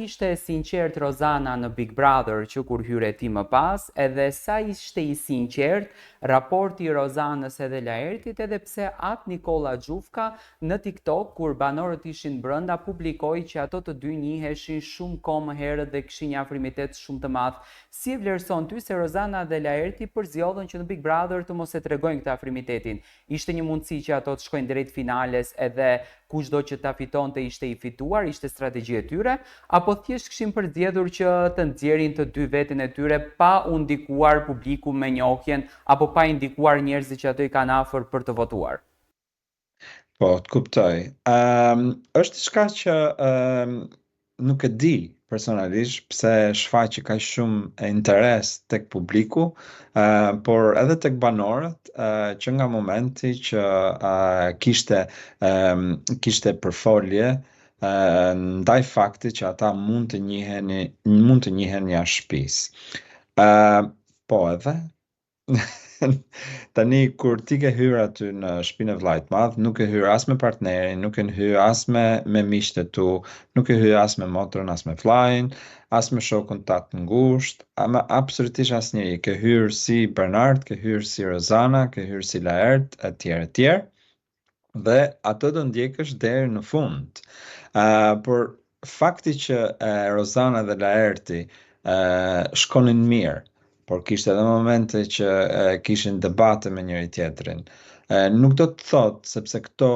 Ishte e sinqertë Rozana në Big Brother që kur hyre ti më pas, edhe sa ishte i sinqertë raporti i Rozanës edhe Laertit edhe pse atë Nikolla Xhufka në TikTok kur banorët ishin brenda publikoi që ato të dy njiheshin shumë kohë më herët dhe kishin një afrimitet shumë të madh. Si e vlerëson ty se Rozana dhe Laerti përzgjodhën që në Big Brother të mos e tregojnë këtë afrimitetin? Ishte një mundësi që ato të shkojnë drejt finales edhe kushdo që ta fitonte ishte i fituar, ishte strategji e tyre, apo thjesht kishin përzgjedhur që të nxjerrin të dy veten e tyre pa u ndikuar publiku me njohjen apo pa i ndikuar njerëzit që ato i kanë afër për të votuar? Po, të kuptoj. Um, është diçka që um, Nuk e di personalisht pse shfaqi kaq shumë interes tek publiku, uh, por edhe tek banorët, uh, që nga momenti që uh, kishte um, kishte përfolje uh, ndaj faktit që ata mund të njiheni mund të njihen jashtë shtëpisë. Uh, po edhe Tani kur ti ke hyrë aty në shtëpinë e vëllait të madh, nuk ke hyrë as me partnerin, nuk ke hyrë as me me miqtë e tu, nuk ke hyrë as me motrën, as me vëllain, as me shokun tat të ngushtë, ama absolutisht asnjeri. Ke hyrë si Bernard, ke hyrë si Rozana, ke hyrë si Laert, etj etj. Dhe atë do ndjekësh deri në fund. Uh, por fakti që uh, Rozana dhe Laerti uh, shkonin mirë, por kishte edhe momente që uh, kishin debate me njëri tjetrin. Uh, nuk do të thotë sepse këto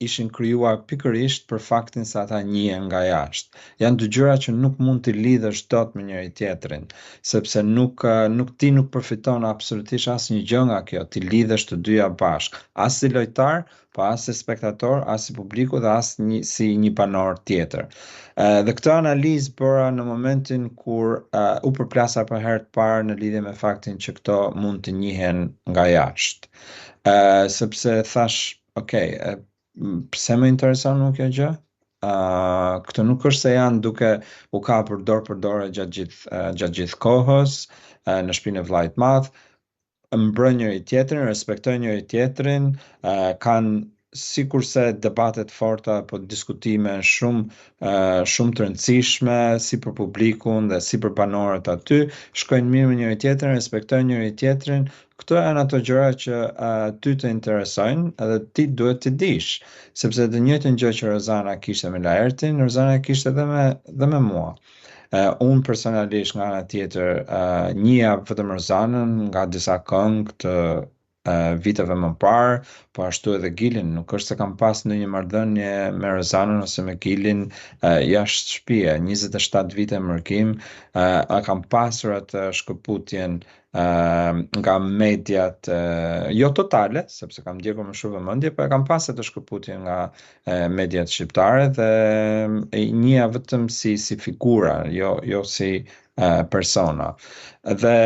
ishin krijuar pikërisht për faktin se ata njihen nga jashtë. Janë dy gjëra që nuk mund t'i lidhësh dot me njëri tjetrin, sepse nuk nuk ti nuk përfiton absolutisht asnjë gjë nga kjo, t'i lidhësh të dyja bashkë, as si lojtar, po as si spektator, as si publiku dhe as një, si një banor tjetër. Dhe këtë analizë bëra në momentin kur uh, u përplasa për herë të parë në lidhje me faktin që këto mund të njihen nga jashtë. Uh, sepse thashë, ok, pse më intereson mu kjo gjë? Uh, këto nuk është se janë duke u kapur dorë për dore gjatë gjithë uh, gjatë gjithë kohës uh, në shtëpinë e vëllait të madh, mbrojnë njëri tjetrin, respektojnë njëri tjetrin, uh, kanë sikurse debate të forta apo diskutime shumë uh, shumë të rëndësishme si për publikun dhe si për banorët aty, shkojnë mirë me njëri tjetrin, respektojnë njëri tjetrin, Këto janë ato gjëra që uh, ty të interesojnë edhe ti duhet t'i dish, sepse të njëjtën gjë që Rozana kishte me Laertin, Rozana kishte edhe me dhe me mua. Uh, unë personalisht nga ana tjetër uh, njihja vetëm Rozanën nga disa këngë të uh, viteve më parë, po ashtu edhe Gilin, nuk është se kam pas ndonjë marrëdhënie me Rozanën ose me Gilin uh, jashtë shtëpie, 27 vite mërgim, uh, a kam pasur atë shkëputjen nga mediat jo totale, sepse kam ndjekur me shumë vëmendje, po e kam pas atë shkëputje nga mediat shqiptare dhe e njihja vetëm si si figura, jo jo si persona. Dhe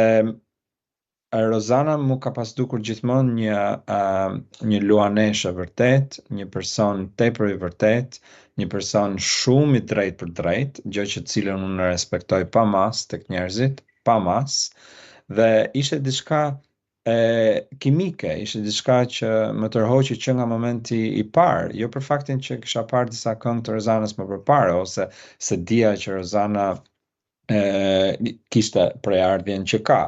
Rozana mu ka pas dukur gjithmonë një uh, një luaneshë e vërtetë, një person tepër i vërtetë, një person shumë i drejtpërdrejtë, gjë që të cilën unë e respektoj pa masë tek njerëzit, pa masë dhe ishte diçka e kimike, ishte diçka që më tërhoqi që nga momenti i parë, jo për faktin që kisha parë disa këngë të Rozanës më përpara ose se dija që Rozana e, kishte prejardhjen që ka.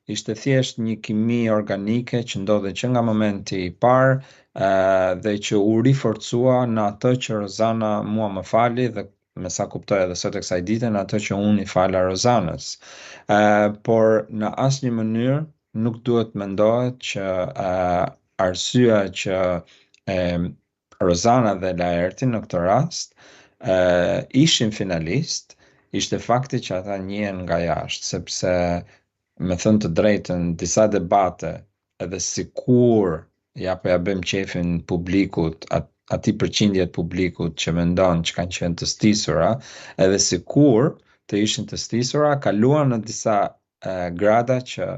Ishte thjesht një kimi organike që ndodhi që nga momenti i parë e, dhe që u riforcua në atë që Rozana mua më fali dhe me sa kuptoj edhe sot e kësaj dite në atë që unë i fala Rozanës. Ë por në asnjë mënyrë nuk duhet të mendohet që ë arsyeja që e Rozana dhe Laerti në këtë rast ë ishin finalistë ishte fakti që ata njihen nga jashtë, sepse me thënë të drejtën disa debate edhe sikur ja po ja bëjmë qefin publikut, at, atij përqindje të publikut që mendon që kanë qenë të stisura, edhe sikur të ishin të stisura, kaluan në disa e, grada që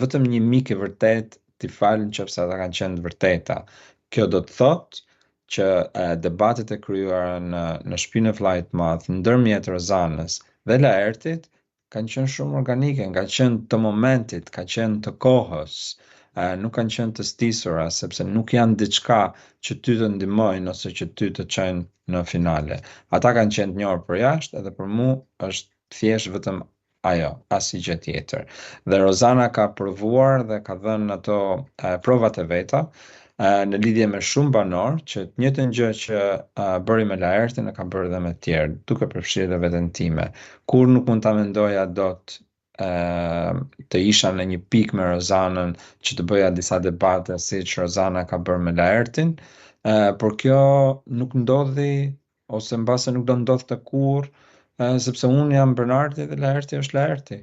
vetëm një mik i vërtetë t'i fal në qoftë se ata kanë qenë të vërteta. Kjo do të thotë që e, debatet e krijuara në në shtëpinë e vëllait të madh ndërmjet Rozanës dhe Laertit kanë qenë shumë organike, kanë qenë të momentit, kanë qenë të kohës, nuk kanë qenë të stisura, sepse nuk janë diçka që ty të ndihmojnë ose që ty të çojnë në finale. Ata kanë qenë të njohur për jashtë edhe për mu është thjesht vetëm ajo, asnjë gjë tjetër. Dhe Rozana ka provuar dhe ka dhënë ato e, provat e veta e, në lidhje me shumë banorë që të njëjtën gjë që e, bëri me Laertin e ka bërë edhe me të tjerë, duke përfshirë edhe veten time. Kur nuk mund ta mendoja dot e, të isha në një pikë me Rozanën që të bëja disa debate siç Rozana ka bërë me Laertin, e, por kjo nuk ndodhi ose mbase nuk do ndodhte kurrë, sepse unë jam Bernardi dhe Laerti është Laerti.